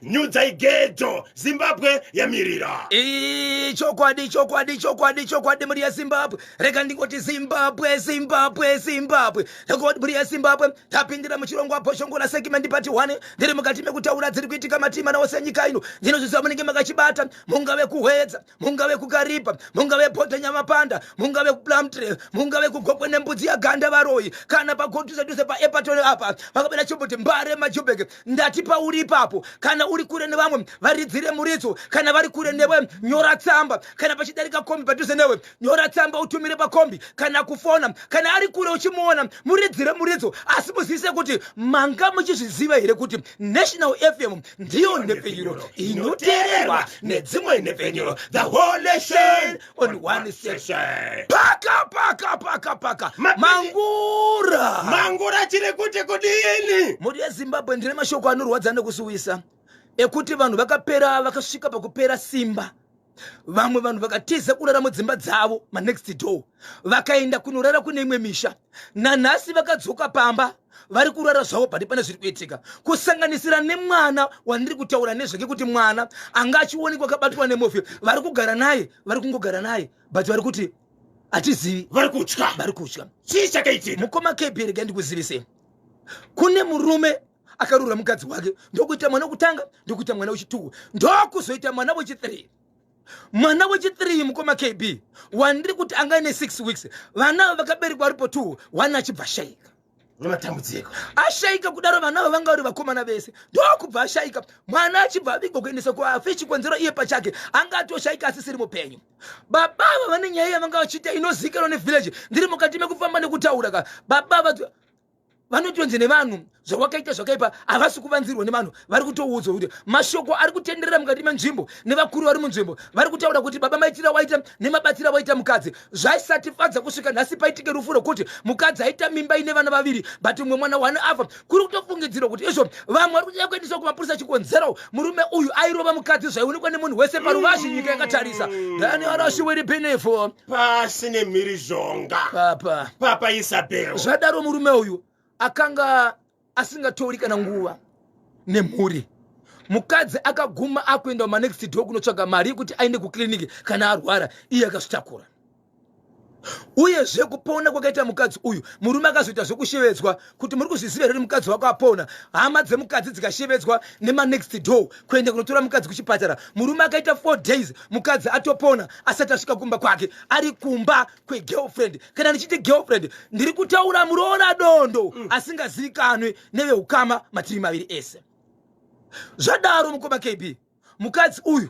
Nyudzai gejo, Zimbabwe yamirira. Chokwadi, chokwadi, chokwadi, chokwadi, mhuri yeZimbabwe. Rega ndingoti Zimbabwe, Zimbabwe, Zimbabwe. Rekodi, mhuri yeZimbabwe, tapindira muchirongwa Bhoshongora segment part 1. Ndiri mukati mekutaura dziri kuitika mativi mana ose enyika ino. Ndinozviziva munenge makachibata, mungave kuHwedza, mungave kuKariba, mungave Bhodha Nyamapanda, mungave kuPlumtree, mungave kuGokwe nembudzi yaganda varoyi, kana pagodhuze dhuze paEpaton apa pakabera chimbuti Mbare Majubek. Ndati pauri ipapo, kana uri kure nevamwe varidzire muridzo, kana vari kure newe nyora tsamba, kana pachidarika kombi padhuze newe nyora tsamba utumire pakombi kana kufona, kana ari kure uchimuona muridzire muridzo, asi muzivise kuti manga muchizviziva here kuti National FM ndiyo nhepfenyuro inoteererwa nedzimwe nhepfenyuro, the whole nation on one station. Paka paka paka paka mangura. Mangura chiri kuti kudini? Mhuri yeZimbabwe, ndine mashoko anorwadza nekusuwisa ekuti vanhu vakapera, vakasvika pakupera simba. Vamwe vanhu vakatiza kurara mudzimba dzavo manext door, vakaenda kunorara kune imwe misha. Nanhasi vakadzoka pamba vari kurara zvavo, pati pane zviri kuitika, kusanganisira nemwana wandiri kutaura nezvake, kuti mwana anga achionekwa akabatwa nemofi. Vari kugara naye, vari kungogara naye, but vari kuti hatizivi. Vari kutya. Vari kutya. Chii chakaitika? Mukoma KB, rega ndikuzivise. Kune murume akarura mukadzi wake, ndokuita mwana wekutanga, ndokuita mwana wechi2, ndokuzoita mwana wechi3. Mwana wechi3, mukoma KB, wandiri kuti anga ine 6 weeks, vana ava vakaberekwa aripo 2, one achibva ashaika. Nematambudziko. Ashaika kudaro, vana ava vanga vari vakomana vese, ndokubva ashaika. Mwana achibva avigwa kuendesa kuafi chikonzero iye pachake anga atoshaika asisiri mupenyu. Baba ava vane nyaya yavanga vachiita inozivikanwa nevillage. Ndiri mukati mekufamba nekutaura ka, baba ava vanotonzi nevanhu zvawakaita zvakaipa, havasi kuvanzirwa nevanhu, vari kutoudzwa kuti mashoko ari kutenderera mukati menzvimbo nevakuru vari munzvimbo vari kutaura kuti baba, maitira waita nemabatira waita mukadzi zvaisatifadza kusvika nhasi paitike rufu rwekuti mukadzi aita mimba ine vana vaviri, but umwe mwana wane afa. Kuri kutofungidzirwa kuti izvo vamwe vari kunyanya kuendeswa kumapurisa, chikonzero murume uyu airova mukadzi zvaionekwa nemunhu wese paruvazhi, nyika yakatarisa. Dani arashiwiri benefo. Pasi nemhirizhonga. Papa. Papa Isabel. Zvadaro, murume uyu akanga asingatori kana nguva nemhuri. Mukadzi akaguma akuenda kumanext door kunotsvaga mari yekuti aende kukliniki kana arwara, iye akazvitakura. Uyezve kupona kwakaita mukadzi uyu, murume akazoita zvekushevedzwa kuti muri kuzviziva here kuti mukadzi wako apona. Hama dzemukadzi dzikashevedzwa nemanext door kuenda kunotora mukadzi kuchipatara. Murume akaita 4 days mukadzi atopona asati asvika kumba kwake, ari kumba kwegirlfriend. Kana ndichiti girlfriend, ndiri kutaura muroora dondo asingazivikanwi neveukama mativi maviri ese. Zvadaro, mukoma KB, mukadzi uyu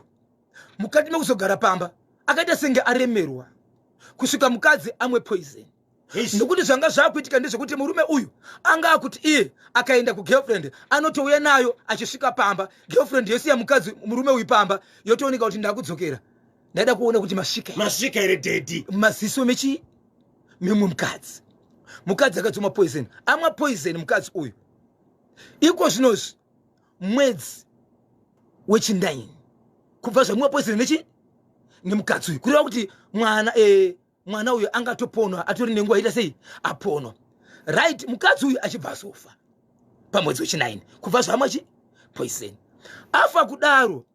mukati mekuzogara pamba akaita senge aremerwa kusvika mukadzi amwe poison, nokuti zvanga zvakuitika ndezvekuti murume uyu anga akuti iye akaenda kugirlfriend anotouya nayo. Achisvika pamba, girlfriend yosiya mukadzi, murume uyu pamba, yotooneka kuti ndakudzokera, ndaida kuona kuti masvika. Masvika here, daddy? Maziso mechi memwe mukadzi. Mukadzi akadzomwa poison, amwa poison mukadzi uyu. Iko zvinozvi mwedzi wechi9 kubva zvamwiwa poison nechi nemukadzi uyu, kureva kuti mwana mwana uyu angatoponwa atori nenguva ita sei aponwa, right? Mukadzi uyu achibva azofa pamwedzi wechi9 kubva zvamwa chi poison. Afa kudaro,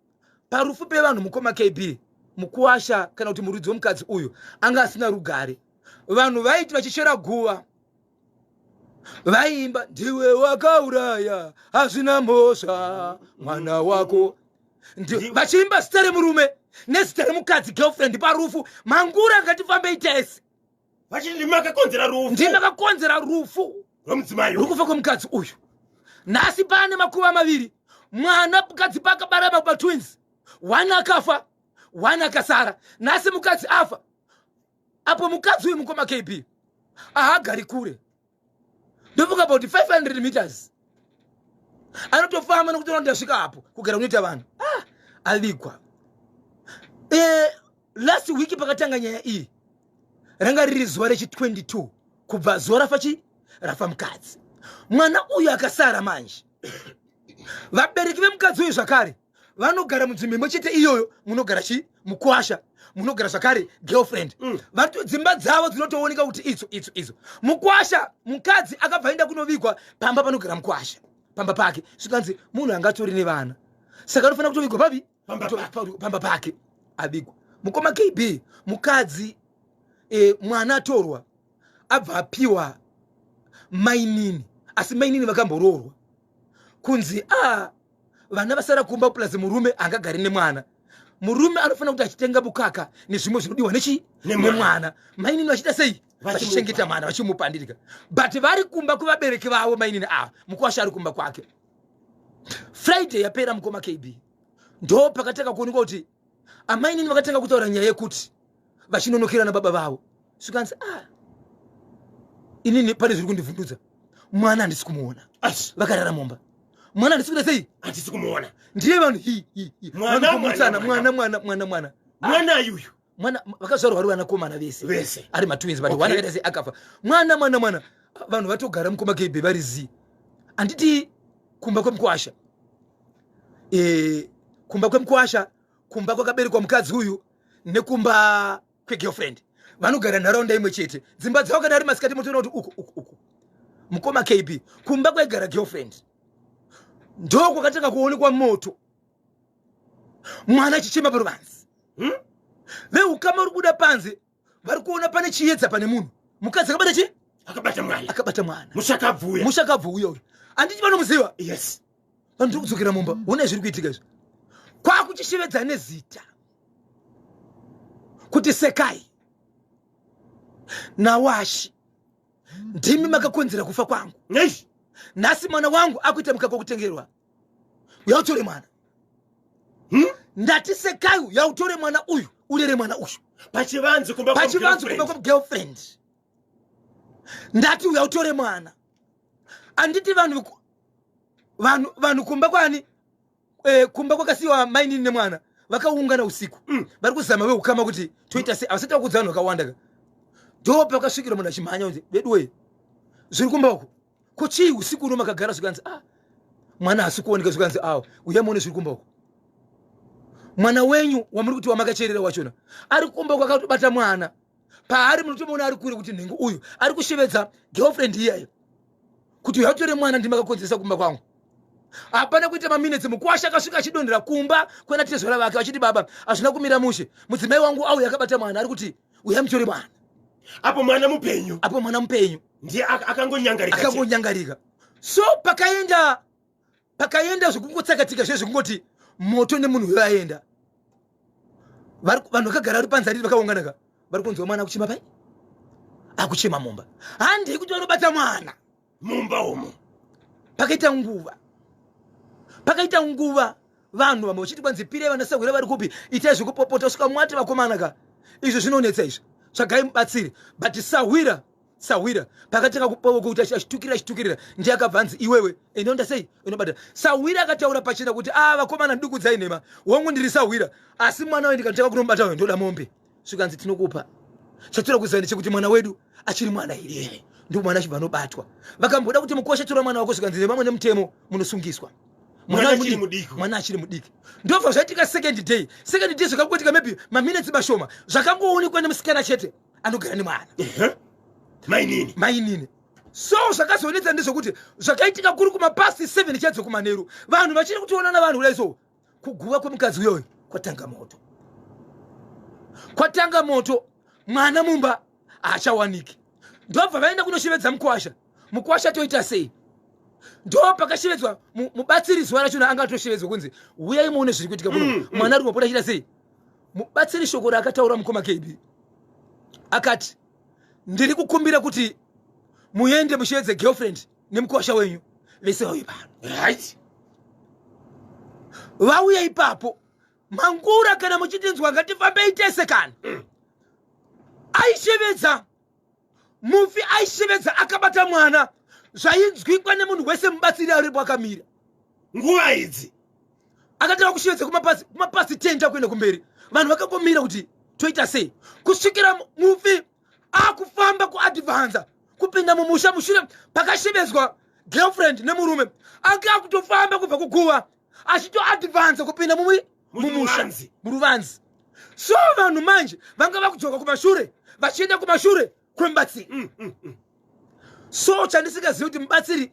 parufu pevanhu, mukoma KB, mukuwasha kana kuti muridzi wemukadzi uyu anga asina rugare. Vanhu vaiti vachichera guva vaiimba, "Ndiwe wakauraya hazvina mhosva mwana wako." Vachiimba zita remurume nezita remukadzi, girlfriend, parufu. Mangura, ngatifambei tese. Vachiti ndimi makakonzera rufu. Ndimi makakonzera rufu rwemudzimai. Rukufa kwemukadzi uyu. Nhasi pane makuva maviri. Mwana mukadzi paakabara matwins, one akafa, one akasara. Nhasi mukadzi afa. Apo mukadzi uyu, mukoma KB, haagari kure, ndofunga about 500 meters anotofamba, nokuti ndasvika apo kugara kunoita vanhu. Ah, avigwa. Last week pakatanga nyaya iyi ranga riri zuva rechi22 kubva zuva rafa chi rafa mukadzi. Mwana uyu akasara manje, vabereki vemukadzi uyu zvakare vanogara munzvimbo imwe chete iyoyo munogara chi mukwasha, munogara zvakare girlfriend. Dzimba dzavo dzinotooneka kuti idzo idzo idzo. Mukwasha, mukadzi akabva aenda kunovigwa pamba panogara mukwasha, pamba pake. Zvikanzi munhu angatori nevana. Saka anofanira kutovigwa papi? Pamba pake. Pamba pake avigwa. Mukoma KB, mukadzi mwana atorwa abva apiwa mainini, asi mainini vakamboroorwa kunzi a vana vasara kumba, plus murume angagari nemwana. Murume anofanira kuti achitenga mukaka nezvimwe zvinodiwa nechi Nemwana. Nemwana. Mainini vachiita sei? Vachimupa. Vachichengeta mwana, vachimupa, andirika. But vari kumba kwevabereki vavo mainini ava, mukwasha ari kumba kwake. Friday yapera, mukoma KB, ndo pakatanga kuonekwa kuti amainini vakatanga kutaura nyaya yekuti vachinonokera nababa vavo. Svikanzi, "Ah, inini pane zviri kundivhundudza, mwana handisi kumuona." Asi Vakarara mumba, mwana handisi kuita sei? Handisi kumuona. Ndiye vanhu hi hi hi. Mwana, Vanhu kumutsana. mwana, Mwana, mwana, mwana, mwana. Mwana yuyu. Mwana vakazvarwa vari vanakomana vese. Vese. Ari matwins, but one akaita sei, akafa. Mwana, mwana, mwana. Vanhu vatogara, mukoma KB, vari zii. Handiti kumba kwemukwasha, kumba kwemukwasha, kumba kwakaberekwa mukadzi uyu nekumba kwegirlfriend, vanogara nharaunda imwe chete. Dzimba dzavo kana ari masikati motoona kuti uku, uku, uku. Mukoma KB, kumba kwaigara girlfriend ndo kwakatanga kuonekwa moto, mwana achichema paruvanze. Veukama uri kubuda panze, vari kuona pane chiedza, pane munhu, mukadzi akabata chi Akabata mwana. Akabata mwana. Mushakabvuya. Mushakabvu uya uyu, handiti vanomuziva? Yes. Vanhu tiri kudzokera mumba, honai zviri kuitika izvi. Kwakuchishevedza nezita kuti, "Sekai naWashi, ndimi makakonzera kufa kwangu." Nei. "Nhasi mwana wangu akuita mukaka wekutengerwa, yautore mwana." "Ndati Sekai, yautore mwana uyu, urere mwana uyu." Pachivanze kumba. Pachivanze kumba kwemugirlfriend. "Ndati uya utore mwana." Handiti vanhu kumba kwani, kumba kwakasiyiwa mainini nemwana, vakaungana usiku. Vari kuzama veukama kuti toita sei, havasati vakudza vanhu vakawanda ka. Ndo pakasvikira munhu achimhanya kunzi, "Veduwe, zviri kumba uku kuchii? Usiku uno makagara?" Zvikanzi, "Ah, mwana haasi kuoneka." Zvikanzi, "Awo, uya muone zviri kumba uku. Mwana wenyu wamuri kuti wamakacherera wachona ari kumba uku, akatobata mwana paari. Munotomuona ari kure kuti nhengo uyu ari kushevedza girlfriend iyayo kuti uyatore mwana, ndimakakonzeresa kumba kwangu." Hapana kuita maminitsi, mukwasha akasvika achidonhera kumba kwena tezvara vake vachiti, "Baba, hazvina kumira mushe. Mudzimai wangu auya akabata mwana, ari kuti uya mutore mwana." Apo mwana mupenyu. Apo mwana mupenyu. Ndiye akangonyangarika chete. Akangonyangarika. So pakaenda zvekungotsakatika zve zvekungoti moto nemunhu uyo aenda. Vanhu vakagara vari panze, handiti vakaunganaka, vari kunzwa mwana akuchema pai, akuchema mumba. Handei kuti vanobata mwana mumba umo. Pakaita nguva vanhu vamwe vachiti kwanzi, "Pirei vanasahwira vari kupi, itai zvekupopota." Svika mwati, "Vakomana ka, izvo zvinonetsa izvi, tsvagai mubatsiri." But sahwira pakatanga kuti achitukirira, achitukirira, ndiye akabva anzi, "Iwewe inoenda sei, inobata." Sahwira akataura pachena kuti, "A, vakomana, ndikudzai nhema wangu, ndiri sahwira, asi mwana uyu ndikatanga kunomubata uyu, ndoda mombe." Svikanzi, "Tinokupa, chatora kuziva ndechekuti mwana wedu achiri mwana here." Ndo mwana achibva anobatwa. Vakamboda kuti, "Mukosha, tora mwana wako." Svikanzi nemamwe nemutemo munosungiswa. Mwana achiri mudiki. Mudiki. Mwana achiri mudiki. Ndobva zvaitika second day. Second day zvakangoitika maybe maminitsi mashoma, zvakangoonekwa nemusikana chete anogara nemwana. Ehe. Mainini. Mainini. So zvakazonetsa ndezvekuti zvakaitika kuri kumapast 7 chaidzo kumanheru, vanhu vachiri kutoonana vanhu kudai. So kuguva kwemukadzi uyoyo kwatanga moto, kwatanga moto, mwana mumba haachawaniki. Ndobva vaenda kunoshevedza mukwasha. Mukwasha toita sei? Ndo pakashevedzwa mubatsiri. Zuva rachona anga atoshevedzwa kunzi, "Uyai muone zviri kuitika kuno." Mwana ari kumapota achiita sei? Mubatsiri shoko raakataura, mukoma KB, akati, "Ndiri kukumbira kuti muende mushevedze girlfriend nemukwasha wenyu vese vauye pano." Vauya ipapo mangura, kana muchitinzwa, ngatifambei tese. Kana aishevedza mufi, aishevedza akabata mwana, zvainzwikwa nemunhu wese. Mubatsiri aripo akamira. Nguva idzi. Akatanga kushevedza kumapast 10 takuenda kumberi. Vanhu vakangomira kuti toita sei, kusvikira mufi akufamba kuadvanza kupinda mumusha. Mushure pakashevedzwa girlfriend nemurume, anga akutofamba kubva kuguva achitoadvanza kupinda mumusha. Muruvanzi. Muruvanzi. So vanhu manje vanga vakudzoka kumashure, vachienda kumashure kwemubatsiri. So chandisingazivi kuti mubatsiri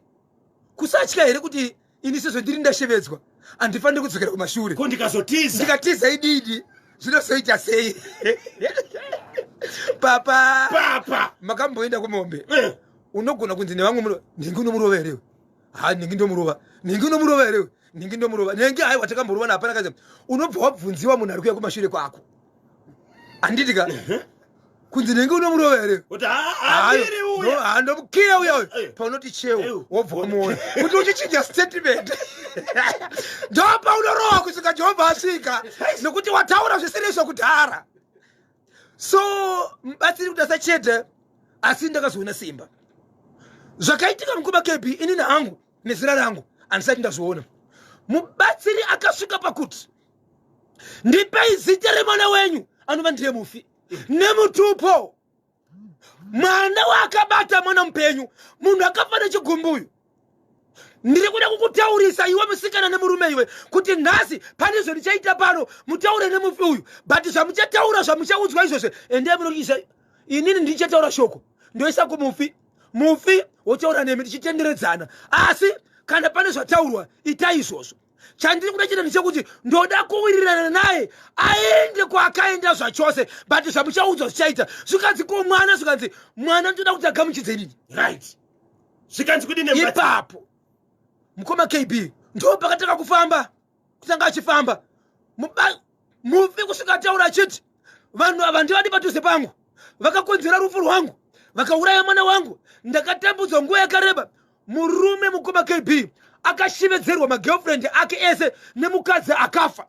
kusatya here kuti ini sezvo ndiri ndashevedzwa. Handifaniri kudzokera kumashure. Ko ndikazotiza? Ndikatiza ididi zvinozoita sei? Papa. Papa. Makamboenda kumombe. Unogona kunzi nevamwe muno nhingi unomurova here? Ha, nhingi ndomurova. Nhingi unomurova here? Nhingi ndomurova. Nhingi haiwa takamborovana hapana kazi. Unobva wabvunziwa munhu ari kuuya kumashure kwako. Handiti ka? Kunzi nhingi unomurova here? Kuti haabiri uya. Ndomukiya uya uyu. Paunoti cheu wobva wamuona. Kuti uchichinja statement. Ndopaunorohwa kusvika Jehovha asvika. Nokuti wataura zvisiri izvo kudhara. So mubatsiri kuti asachete asi ndakazoona simba. Zvakaitika mukoma KB inini hangu nezera rangu handisati ndazviona. Mubatsiri akasvika pakuti ndipei zita remwana wenyu anova ndiye mufi nemutupo. Mwana waakabata mwana mupenyu, munhu akafa nechigumbu uyu. Ndiri kuda kukutaurisa iwe musikana nemurume iwe kuti nhasi pane zvandichaita pano, mutaure nemufi uyu, but zvamuchataura zvamuchaudzwa izvozvo endei munoisa. Inini ndichataura shoko ndoisa kumufi, mufi wotaura nemi tichitenderedzana, asi kana pane zvataurwa itai izvozvo. Chandiri kuda chete ndechekuti ndoda kuwirirana naye aende kwaakaenda zvachose, but zvamuchaudzwa zvichaita. Zvikanzi ko mwana, zvikanzi mwana ndoda kuti agamuchidze inini. Right. Zvikanzi kudini? Ipapo mukoma KB ndo pakatanga kufamba, kutanga achifamba mufi kusvika ataura achiti vanhu ava ndivadi padhuze pangu, vakakonzera rufu rwangu, vakauraya mwana wangu, ndakatambudzwa nguva yakareba. Murume mukoma KB akashevedzerwa magirlfriend ake ese nemukadzi akafa.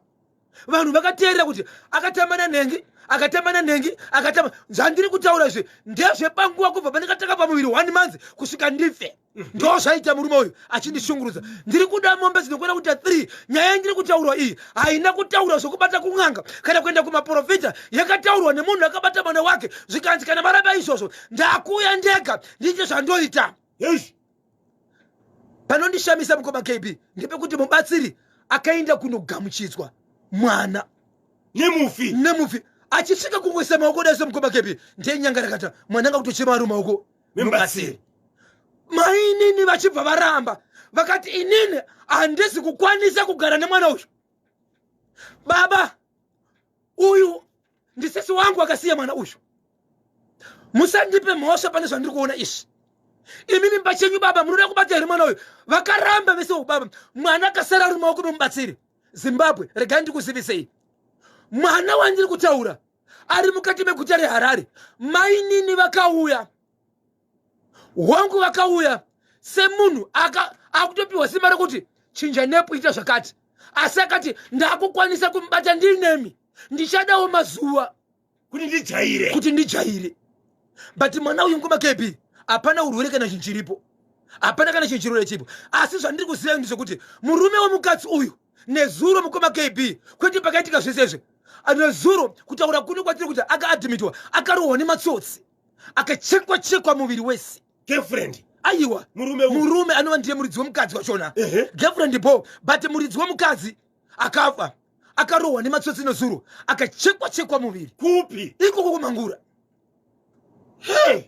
Vanhu vakateerera kuti akatamba nanhengi, akatamba nanhengi, akatamba. Zvandiri kutaura izvi ndezvepanguva kubva pandakatanga pamuviri 1 month kusvika ndife. Ndo zvaita murume uyu achindishungurudza. Ndiri kuda mombe dzinokwana kuita 3. Nyaya yandiri kutaurwa iyi haina kutaurwa zvokubata kun'anga kana kuenda kumaprofita, yakataurwa nemunhu akabata mwana wake. Zvikanzi kana maramba izvozvo ndakuuya ndega ndiite zvandoita. Panondishamisa mukoma KB ndepekuti mubatsiri akaenda kunogamuchidzwa mwana nemufi, nemufi achisvika kungoisa maoko dai semukoma KB ndenyanga rakata mwana anga kutochema ari maoko memubatsiri. Mainini vachibva varamba, vakati inini handisi kukwanisa kugara nemwana uyu, baba uyu ndisisi wangu akasiya mwana uyu, musandipe mhosva pane zvandiri kuona izvi. Imimi pachenyu baba munoda kubata here mwana uyu? Vakaramba vese ubaba, mwana akasara ari mumaoko memubatsiri. Zimbabwe, regai ndikuzivisei, mwana wandiri kutaura ari mukati meguta reHarare. Mainini vakauya, wangu vakauya semunhu akutopiwa simba rekuti chinja nepo ita zvakati, asi akati ndakukwanisa kumubata ndinemi, ndichadawo mazuva kuti ndijaire, kuti ndijaire. But mwana uyu ngoma KB hapana urwere kana chinhu chiripo, hapana kana chinhu chirwere chiripo. Asi zvandiri kuziva ndezvekuti murume wemukadzi uyu nezuro mukoma KB, kwete pakaitika zvese izvi, nezuro kutaura kuno kwatiri kuti akaadmitwa, akarohwa nematsotsi, akachekwa chekwa muviri wese. Girlfriend? Aiwa. Murume uyu. Murume anova ndiye muridzi wemukadzi wachona. Girlfriend bo, but muridzi wemukadzi akafa akarohwa nematsotsi nezuro, akachekwa chekwa muviri. Kupi? Ikoko kuMangura. Hey.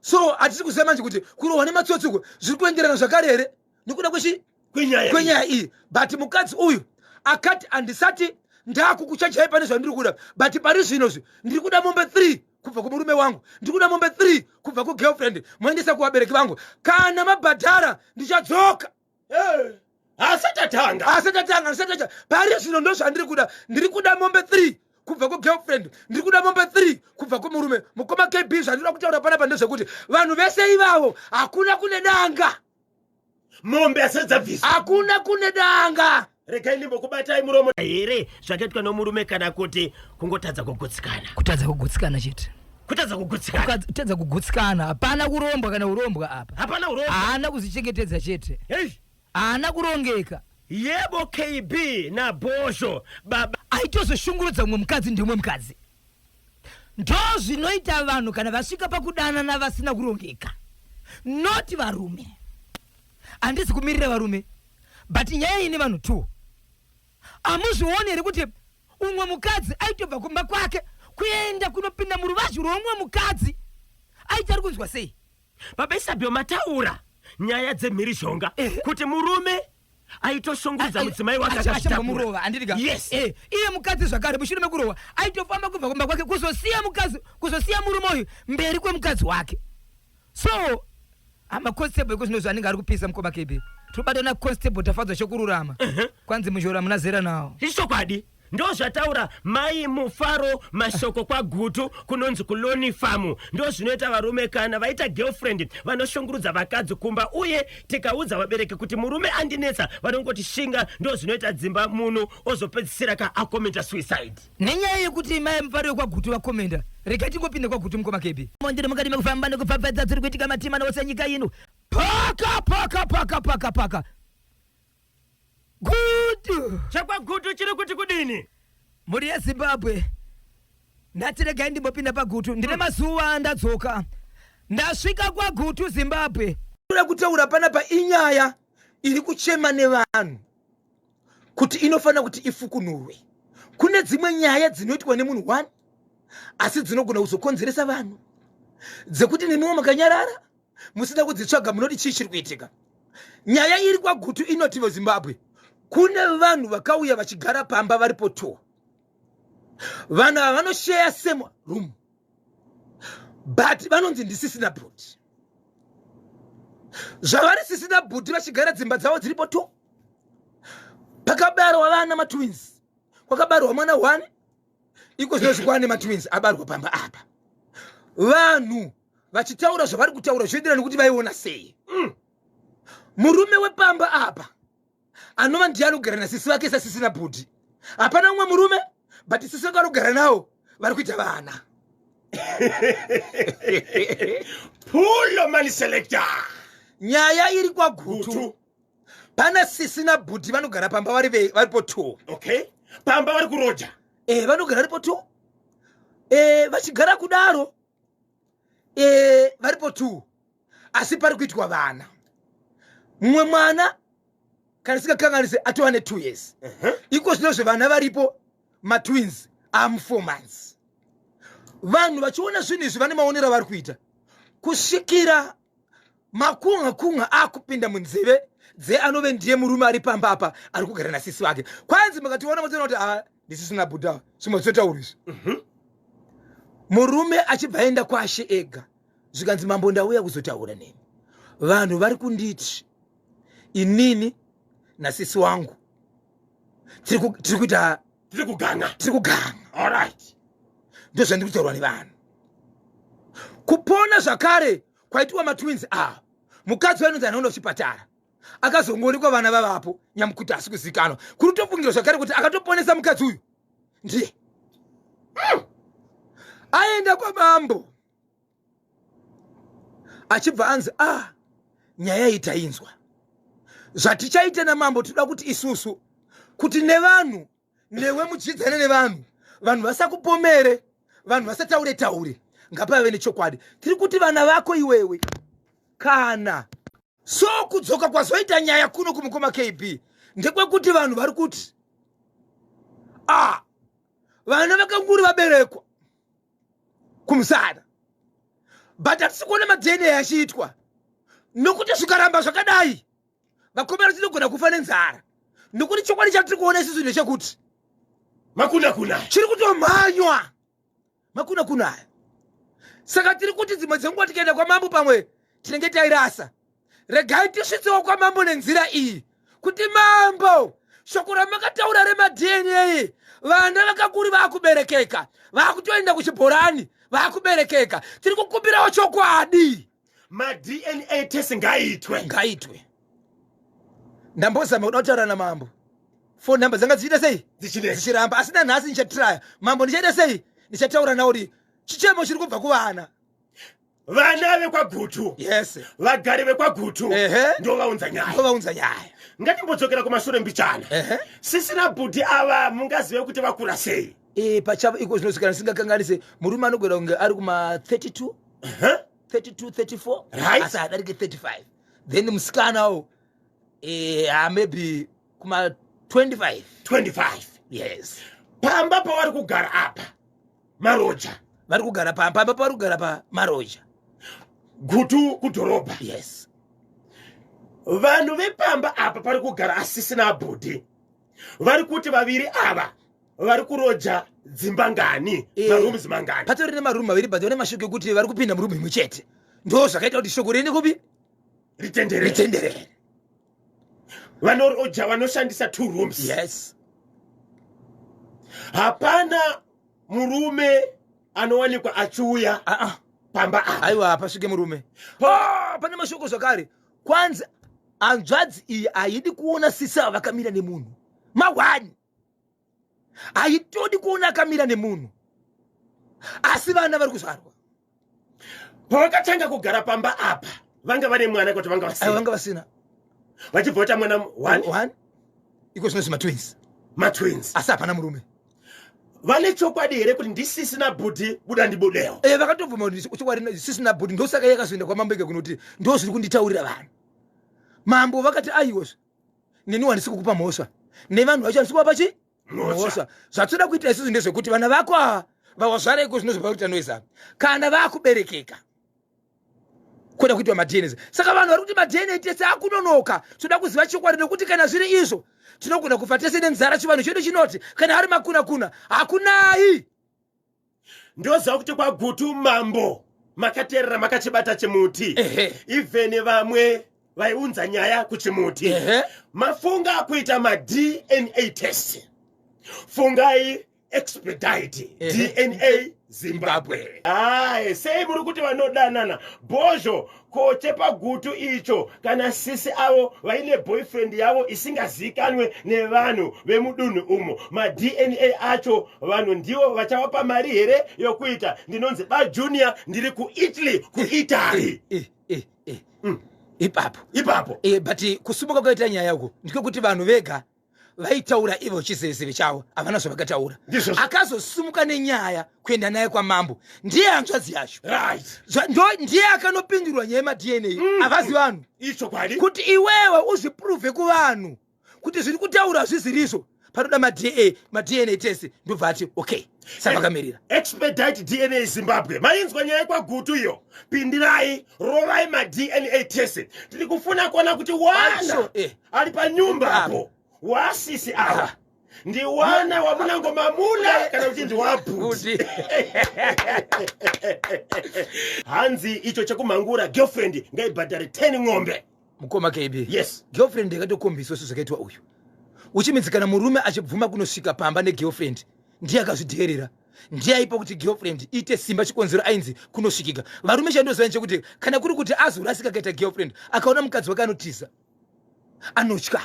So hatisi kuziva manje kuti kurohwa nematsotsi uku zviri kuenderana zvakare here nekuda kwechi kwenyaya kwenyaya iyi. But mukadzi uyu akati handisati ndakukuchajai pane zvandiri kuda, but pari zvino zvi ndiri kuda mombe 3 kubva kumurume wangu, ndiri kuda mombe 3 kubva kugirlfriend, moendesa kuvabereki vangu. Kana mabhadhara ndichadzoka. Hey. Asati atanga. Asati atanga, asati atanga. Pari zvino ndo zvandiri kuda, ndiri kuda mombe 3 kubva kugirlfriend, ndiri kuda mombe 3 kubva kumurume. Mukoma KB, zvandinoda kutaura panapa ndezvekuti vanhu vese ivavo hakuna kune danga. Mombe asati dzabviswa hakuna kune danga. Regai ndimbokubatai muromo here zvakaitwa nomurume kana kuti kungotadza kugutsikana? Kutadza kugutsikana chete. Kutadza kugutsikana. Kutadza kugutsikana, hapana kurombwa kana urombwa apa. Hapana urombwa. Haana kuzvichengetedza chete. Hey. Haana kurongeka. Yebo KB naBhozho baba. Aitozoshungurudza mumwe mukadzi ndimwe mukadzi. Ndo zvinoita vanhu kana vasvika pakudanana vasina kurongeka. Not varume, handisi kumirira varume, but nyaya iyi nevanhu two. Hamuzvioni here kuti umwe mukadzi aitobva kumba kwake kuenda kunopinda muruvazhi rweumwe mukadzi, aiti ari kunzwa sei? Baba Isabel, mataura nyaya dzemhirizhonga kuti murume Aitoshungurudza mudzimai wake akazvitamurova, handiti? Yes. Iye mukadzi zvakare, mushure mekurova, aitofamba kubva kumba kwake kuzosiya mukadzi, kuzosiya murume uyu mberi kwemukadzi wake. So amaconstable iko zvinozvi anenge ari kupisa. Mukoma KB, tobata naconstable Tafadzwa Chokururama. Kwanzi muzhora muna zera nawo. Ichokwadi, ndo zvataura Mai Mufaro Mashoko kwaGutu, kunonzi kuLoni Farm. Ndo zvinoita varume kana vaita girlfriend, vanoshungurudza vakadzi kumba, uye tikaudza vabereki kuti murume andinetsa, vanongoti shinga. Ndo zvinoita dzimba, munhu ozopedzisira ka acommita suicide. Nenyaya yekuti Mai Mufaro wekwaGutu vakomenda, regai tingopinda kwaGutu. Mukoma KB, ndiri mukati mekufamba nekupfapfaidza dziri kuitika matima ose nyika ino. Paka paka paka paka paka Gutu. ChekwaGutu chiri kuti kudini? Mhuri yeZimbabwe, ndati regai ndimbopinda paGutu. Ndine mazuva ndadzoka, ndasvika kwaGutu, Zimbabwe. Toda kutaura panapa inyaya iri kuchema nevanhu kuti inofanira kuti ifukunurwe. Kune dzimwe nyaya dzinoitwa nemunhu one, asi dzinogona kuzokonzeresa vanhu, dzekuti nemiwo makanyarara musina kudzitsvaga munoti chii chiri kuitika. Nyaya iri kwaGutu inoti, veZimbabwe, kune vanhu vakauya vachigara pamba varipo two. Vanhu ava vanosheya same room, but vanonzi ndisisi nabhuti. Zvavari sisi nabhuti, vachigara dzimba dzavo dziripo two, pakabarwa vana matwins. Kwakabarwa mwana one, iko zvino zvikwane matwins abarwa pamba apa. Vanhu vachitaura zvavari kutaura zvoenderana nekuti vaiona sei. Murume wepamba apa anova ndiye anogara nasisi vake sasisi nabhudhi. Hapana umwe murume, but sisi vake vanogara nawo, vari kuita vana. Pulo mani selector. Nyaya iri kwaGutu, pana sisi nabhudhi vanogara pamba varipo two. Okay, pamba vari kuroja. Vanogara varipo two. Vachigara kudaro, varipo two, asi pari kuitwa vana. Mumwe mwana, kana singakanganise, atova ne2 years. Iko zvino zvevana varipo matwins amu 4 months. Vanhu vachiona zvinhu izvi vane maonero avari kuita, kusvikira makunga kunga akupinda munzeve dzeanove ndiye murume ari pamba apa ari kugara nasisi vake. Kwanzi makationa motoona kuti a ndisisi nabhuda, zvimwe zvitotaura izvi. Murume achibva aenda kwashe ega, zvikanzi, "Mambo, ndauya kuzotaura nemi. Vanhu vari kunditi inini nasisi wangu tiri kuita Tiri kuganga. Tiri kuganga." Alright. Ndo zvandiri kutaurwa nevanhu. Kupona zvakare kwaitiwa matwins ava, mukadzi wainonzi anoenda kuchipatara, akazongoonekwa vana vavapo, nyamukuti asi kuzikanwa. Kuri kutofungira zvakare kuti akatoponesa mukadzi uyu ndiye. Aenda kwamambo, achibva anzi, "A ah, nyaya iyi tainzwa. Zvatichaita namambo, toda kuti isusu kuti nevanhu newe mudyidzane nevanhu, vanhu vasakupomere, vanhu vasataure taure, ngapave nechokwadi. Tiri kuti vana vako iwewe kana." So kudzoka kwazoita nyaya kuno kumukoma KB ndekwekuti vanhu vari kuti, a vana vakanguri vaberekwa kumusana, but hatisi kuona maDNA achiitwa, nokuti zvikaramba zvakadai, vakomana tinogona kufa nenzara, nokuti chokwadi chatiri kuona isusu ndechekuti Makuna kuna. Chiri kutomhanywa makuna kuna aya. Saka tiri kuti dzimwe dzenguva tikaenda kwamambo pamwe tinenge tairasa. Regai tisvitsewo kwamambo nenzira iyi, kuti mambo, shoko ramakataura remaDNA, vana vakakuri vaakuberekeka, vaakutoenda kuchibhorani, vaakuberekeka, tiri kukumbirawo chokwadi. MaDNA test ngaitwe. Ngaitwe. Ndambozama kuda kutaura namambo, phone number dzanga dzichiita sei? Dzichinetsa. Dzichiramba. Asi nanhasi ndichatraya mambo, ndichaita sei, ndichataura nawo kuti chichemo chiri kubva kuvana. Vana vekwaGutu. Yes. Vagari vekwaGutu. Ndovaunza nyaya. Ndovaunza nyaya. Ngatimbodzokera kumashure mbichana. Sisi nabhudhi ava, mungazive kuti vakura sei? Pachavo iko zvinosvikana, ndisingakanganise, murume anogona kunge ari kuma 32, 32, 34, asi hadarike 35. Then musikanawo maybe kuma 25. 25. Yes. Pamba pavari kugara apa maroja? Vari kugara pamba pavari kugara pamaroja. Gutu kudhorobha. Yes. Vanhu vepamba apa pari kugara asisina abhudhi vari kuti vaviri ava vari kuroja dzimba ngani? Marooms mangani? Patori nemarumu maviri, but vane mashoko ekuti vari kupinda murumu imwe chete. Ndo zvakaita kuti shoko riende kupi? Ritenderere. Ritenderere. Vanoroja vanoshandisa two rooms. Yes. Hapana murume anowanikwa achiuya pamba apa. Aiwa, hapasvike murume. Ah, pane mashoko zvakare, kwanzi hanzvadzi iyi haidi kuona sisi ava vakamira nemunhu mahwani, haitodi kuona akamira nemunhu, asi vana vari kuzvarwa. Pavakatanga kugara pamba apa vanga vane mwana kuti vanga vasina? Aiwa, vanga vasina. Vachibva vaita mwana one. One, iko zvino zvimatwins. Matwins. Asi hapana murume. Vane chokwadi here kuti ndisisina bhudhi buda ndibudewo? E, vakatobvuma kuti chokwadi sisina bhudhi. Ndosaka yakazoenda kwamambo ega kunoti ndo zviri kunditaurira vanhu. Mambo vakati aiwozve, neni wandisi kukupa mhosva, nevanhu vacho handisi kuvapa chi mhosva. Zvatinoda kuita isusu ndezvekuti vana vako ava vawazvara iko zvino zvapakuita noise apa, kana vakuberekeka kuda kuitwa maDNA. Saka vanhu vari kuti maDNA tese akunonoka, toda kuziva chokwadi, nekuti kana zviri izvo tinogona kufa tese nenzara. Chivanhu chedu chinoti kana ari makuna kuna hakunai. Ndoziva kuti kwaGutu mambo makateerera, makachibata chimuti. Even vamwe vaiunza nyaya kuchimuti. Mafunga kuita maDNA test, fungai Expedite DNA Zimbabwe. Ai, sei muri kuti vanodanana bhozho ko chepaGutu icho? Kana sisi avo vaine boyfriend yavo isingazikanwe nevanhu vemudunhu umo, maDNA acho vanhu ndivo vachavapa mari here yokuita? Ndinonzi Bajunior, ndiri kuItaly, kuItaly. Ipapo. Ipapo. But kusumuka kwaita nyaya uku ndikokuti vanhu vega vaitaura ivo chizevezeve chavo, havana zvavakataura. Ndizvozvo. Akazosumuka nenyaya kuenda naye kwamambo ndiye hanzvadzi yacho. Ndiye akanopindurwa nyaya yemaDNA. Havazi vanhu. Ichokwadi. Kuti iwewe uzviprove kuvanhu kuti zviri kutaura hazvisirizvo, panoda maDNA test. Ndobva ati okay, saka vakamirira. Expedite DNA Zimbabwe, mainzwa nyaya yekwaGutu iyo. Pindirai, rovai maDNA test. Tiri kufuna kuona kuti wana Acho, ari panyumba apo wasisi ava ndiwana wamunango mamuna kana kuti ndiwabhuti. Kuti. Hanzi icho chekumhangura, girlfriend ngaibhadhare 10 ng'ombe. Mukoma KB. Yes. Girlfriend yakatokombiswa sezvakaitwa uyu, uchimidzi kana murume achibvuma kunosvika pamba negirlfriend, ndiye akazvidheerera, ndiye aipa kuti girlfriend iite simba. Chikonzero ainzi kunosvikika varume, chandoziva nchekuti kana kuri kuti azorasika akaita girlfriend, akaona mukadzi wake anotiza, anotya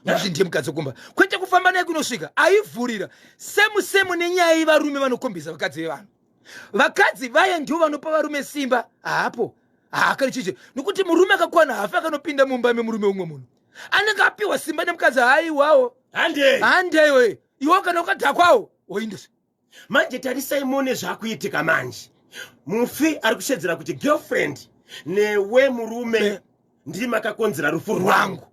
nekuti ndiye mukadzi wekumba, kwete kufamba naye kunosvika aivhurira. Semu semu nenyaya yevarume vanokombisa vakadzi vevanhu. Vakadzi vaya ndivo vanopa varume simba. Haapo haakani chiche, nokuti murume akakwana hafi akanopinda mumba memurume umwe munhu anenge apiwa simba nemukadzi. Haiwawo. Handei. Handeiwe iwe, kana ukadhakwawo woindeswe. Manje tarisai muone zvakuitika manje. Mufi ari kushedzera kuti girlfriend newe murume ndiri makakonzera rufu rwangu,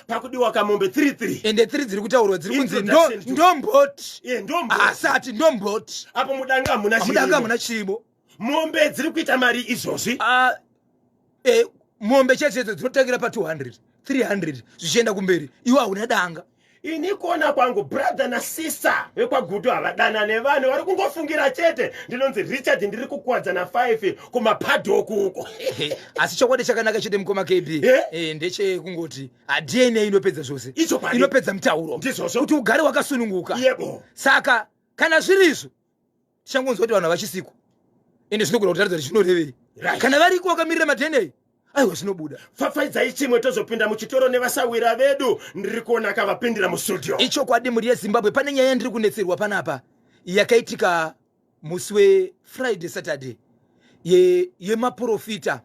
pakudiwa kamombe 33. Ende tiri dziri kutaurwa dziri kunzi Introduction ndomboti. Iye ndombo. Asati ndomboti. Apo mudanga hamuna mudanga chirimo. Hamuna chirimo. Mombe dziri kuita mari izvozvi. Ah, mombe chete chete dzinotangira pa200 300 zvichienda kumberi, iwe hauna danga. Ini kuona kwangu, brother nasister vekwaGutu havadana nevanhu vari kungofungira chete. Ndinonzi Richard, ndiri kukuwadzana 5 kumapadhoku uko. Asi chokwadi chakanaka chete, mukoma KB, ndechekungoti DNA inopedza zvose. Ichokwadi. Inopedza mutauro. Ndizvozvo. Kuti ugare wakasununguka. Yebo. Saka kana zviri izvo, tichangonzwa kuti vanhu havachisiko, ende zvinogona kutaridza kuti zvinorevei. Kana variko vakamirira maDNA, aiwa, zvinobuda. Pfapfaidzai chimwe, tozopinda muchitoro nevasawira vedu. Ndiri kuona akavapindira mustudio. Ichokwadi, mhuri yeZimbabwe, pane nyaya yandiri kunetserwa panapa yakaitika musi weFriday Saturday yemaprofita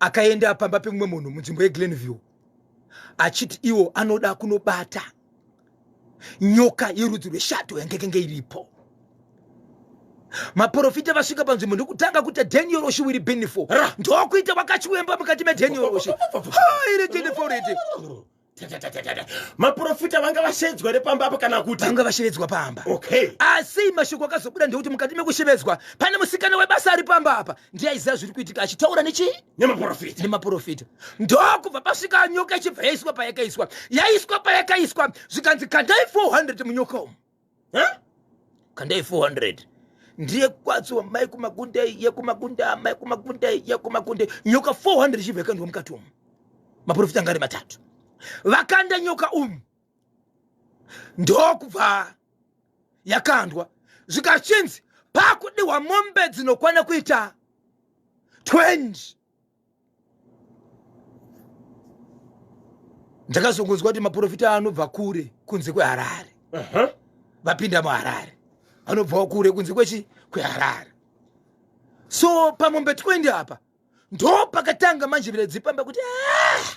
akaenda pamba pemumwe munhu munzvimbo yeGlenview achiti iwo anoda kunobata nyoka yerudzi rweshato yangekenge iripo. Maprofita vasvika panzvimbo ndokutanga kuita Daniel Oshiwiri Benifo, ndokuita vakachiwemba mukati meDaniel Oshi iri Jennifer. Maprofita vanga vashevedzwa here pamba apa kana kuti vanga vashevedzwa pamba? Okay. Asi mashoko akazobuda ndekuti mukati mekushevedzwa pane musikana webasa ari pamba apa, ndiye aiziva zviri kuitika achitaura nechii? Nemaprofita. Nemaprofita. Ndokubva pasvika nyoka ichibva yaiswa payakaiswa, yaiswa payakaiswa, zvikanzi kandai 400 munyoka umu. Kandai 400 ndiye kwatso mai kumakunde yekumakunde amai kumakunde yekumakunde, nyoka 400 ichibva yakandwa mukati umu. Maprofita anga ari matatu, vakanda nyoka umu, ndokubva yakandwa, zvikachinzi pakudiwa mombe dzinokwana kuita 20. Ndakazongonzwa kuti maprofita anobva kure kunze kweHarare. Vapinda muHarare, vanobvawo kure kunze kwechi kweHarare. So pamombe 20 apa ndo pakatanga manje viredzipamba kuti ah!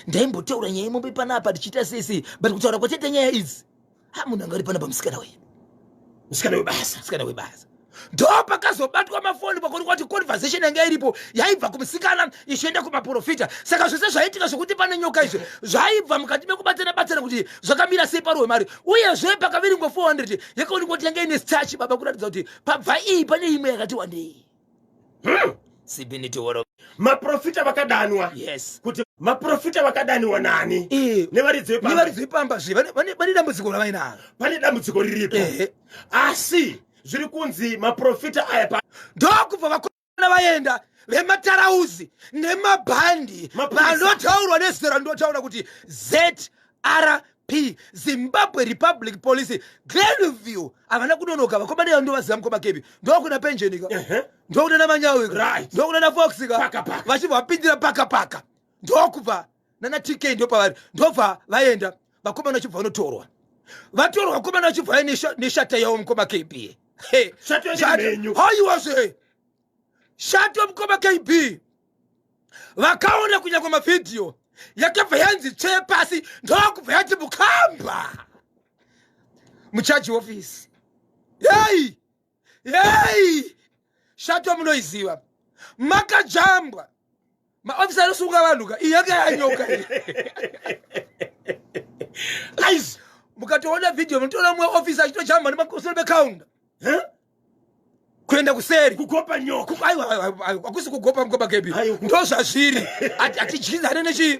Ndaimbotaura nyaya yemombe panapa tichiita sei sei, but kutaura kwataita nyaya idzi, ha, munhu anga ari panapa musikana wedu. Musikana webasa. Musikana webasa. Ndo pakazobatwa mafoni, pakuonekwa kuti conversation yanga iripo yaibva kumusikana ichienda kumaprofita. Saka zvese zvaitika zvokuti pane nyoka izvi zvaibva mukati mekubatsana batsana kuti zvakamira sei pari wemari. Uyezve pakaviringwa 400 yakaonekwa kuti yanga ine starch baba, kuratidza kuti pabva iyi pane imwe yakati wandei. Sibinitiworo. Maprofita vakadanwa. Yes. Kuti maprofita vakadaniwa nani? Nevaridzi vepamba. Nevaridzi vepamba zve vane dambudziko ravainaro. Pane dambudziko riripo. Asi zviri kunzi maprofita aya pa ndokubva vakomana vaenda vematarauzi nemabhandi vanotaurwa nezita randinotaura kuti ZRP, Zimbabwe Republic Police, Glenview. Havana kunonoka vakomana ava, ndovaziva mukoma Kebi, ndokuna penjeni ka, ndokuna namanyawi ka, ndokuna nafox ka, vachibva vapindira paka paka, ndokubva nana TK ndopavari, ndobva vaenda vakomana vachibva vanotorwa, vatorwa vakomana vachibva vaine neshata yavo mukoma KB. Haiwazve shato mukoma KB, vakaona kunyangwe mavhidhiyo yakabva yanzi tsvee pasi, ndokubva yati mukamba muchaji office. Yei yei, shato munoiziva, makajambwa maofisa anosunga vanhu ka, iyi yanga yanyoka iyi. Ais mukatoona vhidhiyo munotoona mumwe ofisa achitojamba nepamusoro pekaunda kuenda kuseri. Kugopa nyoka. Aiwa, hakusi kugopa mukoma Kebi, ndo zvazviri. Hatidyidzane nechi,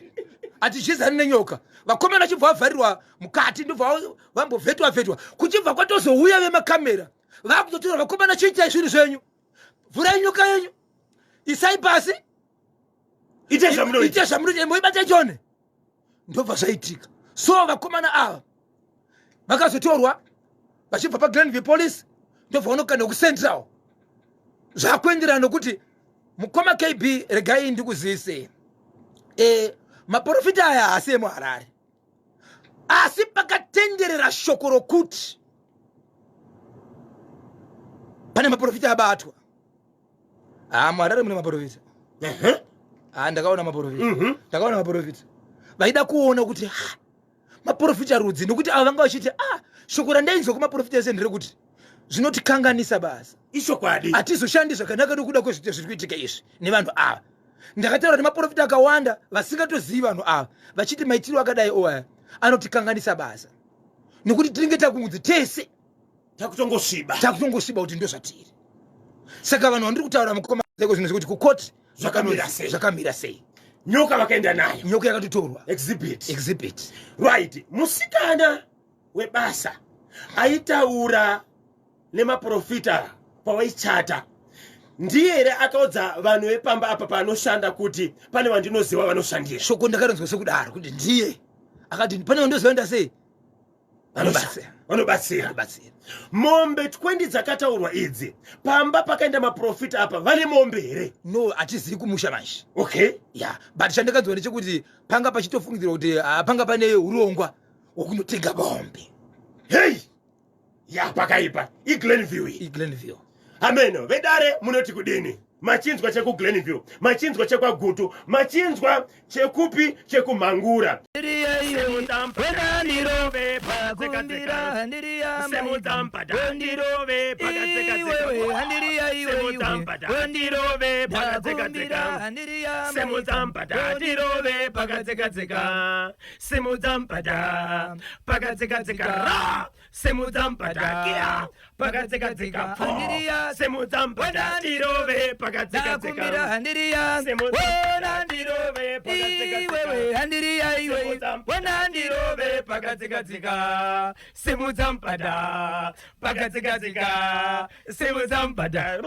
hatidyidzane nenyoka. Vakomana vachibva vavharirwa mukati, ndobva vambovhetwa vhetwa, kuchibva kwatozouya vemakamera vakutotora vakomana. Chiitai zvinhu zvenyu, vhurai nyoka yenyu, isai pasi, ite zvamunoita, ite zvamunoita, moibata chone. Ndobva zvaitika. So vakomana ava vakazotorwa vachibva paGlenview Police, ndobva vanokanda kuCentral. Zvakuenderana nokuti mukoma KB, regai ndikuzivise, maprofita aya haasi emuHarare, asi pakatenderera shoko rokuti pane maprofita abatwa. Ha, muHarare mune maprofita. Ha, ndakaona maprofita. Ndakaona maprofita vaida kuona kuti ha, maprofita rudzi, nokuti ava vanga vachiti ah, shoko randainzwa kumaprofita ese nderekuti zvinotikanganisa basa. Ichokwadi. Hatizoshandi zvakanaka nokuda kwezviito zviri kuitika izvi nevanhu ava. Ndakataura nemaprofita akawanda vasingatozivi vanhu ava, vachiti maitiro akadai oaya anotikanganisa basa, nokuti tinenge takunzi tese takutongosviba, takutongosviba kuti ndo zvatiri. Saka vanhu vandiri kutaura mukoma zvinhu zvekuti kukoti zvakamira sei? Zvakamira sei? Nyoka vakaenda nayo. Nyoka yakatotorwa. Exhibit. Exhibit. Right. Musikana webasa aitaura nemaprofita pawaichata ndiye here akaudza vanhu vepamba apa paanoshanda kuti pane vandinoziva vanoshandira? Shoko ndakaronzwa sekudaro kuti ndiye akati pane vandoziva nda sei vanobatsira. Vanobatsira. Vanobatsira. Mombe 20 dzakataurwa idzi, pamba pakaenda maprofita apa vane mombe here? No, hatizivi kumusha manje. Okay. Ya, but chandakanzwa ndechekuti panga pachitofungidzirwa kuti panga pane urongwa hwekunotenga mombe. Hei, ya, pakaipa. IGlenview iyi. IGlenview. Ameno vedare munoti kudini? Machinzwa chekuGlenview, machinzwa chekwaGutu, machinzwa chekupi, chekumhangura. Simudza pakadzekadzeka ra, simudza mpada kia pakadzekadzeka pfo, simudza mpada tirove pakadzekadzeka, simudza mpada tirove pakadzekadzeka, simudza mpada tirove pakadzekadzeka, simudza mpada pakadzekadzeka, simudza mpada.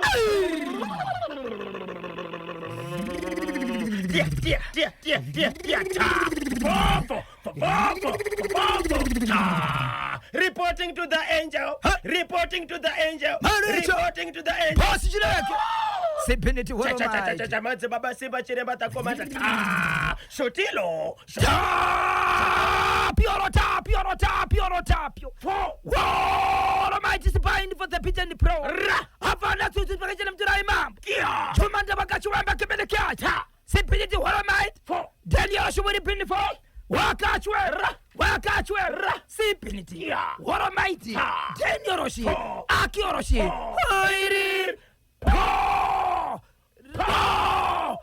Tia tia tia tia tia tia ta fofo fofo fofo ta. Reporting to the angel, reporting to the angel, reporting to the angel. Bosi chireke sepeneti. Cha cha cha cha cha, madzibaba Simba Chiremba takomata ta shotilo. Tapio rotapio rotapio rotapio. Fo. Almighty bind for the pit and pro. Ra. Havana tsutsu pakachena muturai mambo. Kia. Chumanda vakachuramba kebele kyacha. Sipiniti holomite. Fo. Daniel shuburi pini fo. Wakachwe. Ra. Wakachwe. Ra. Sipiniti. Ya. Holomite. Ta. Daniel roshi. Fo. Akioroshi. Fo. Oiri. Po. Po.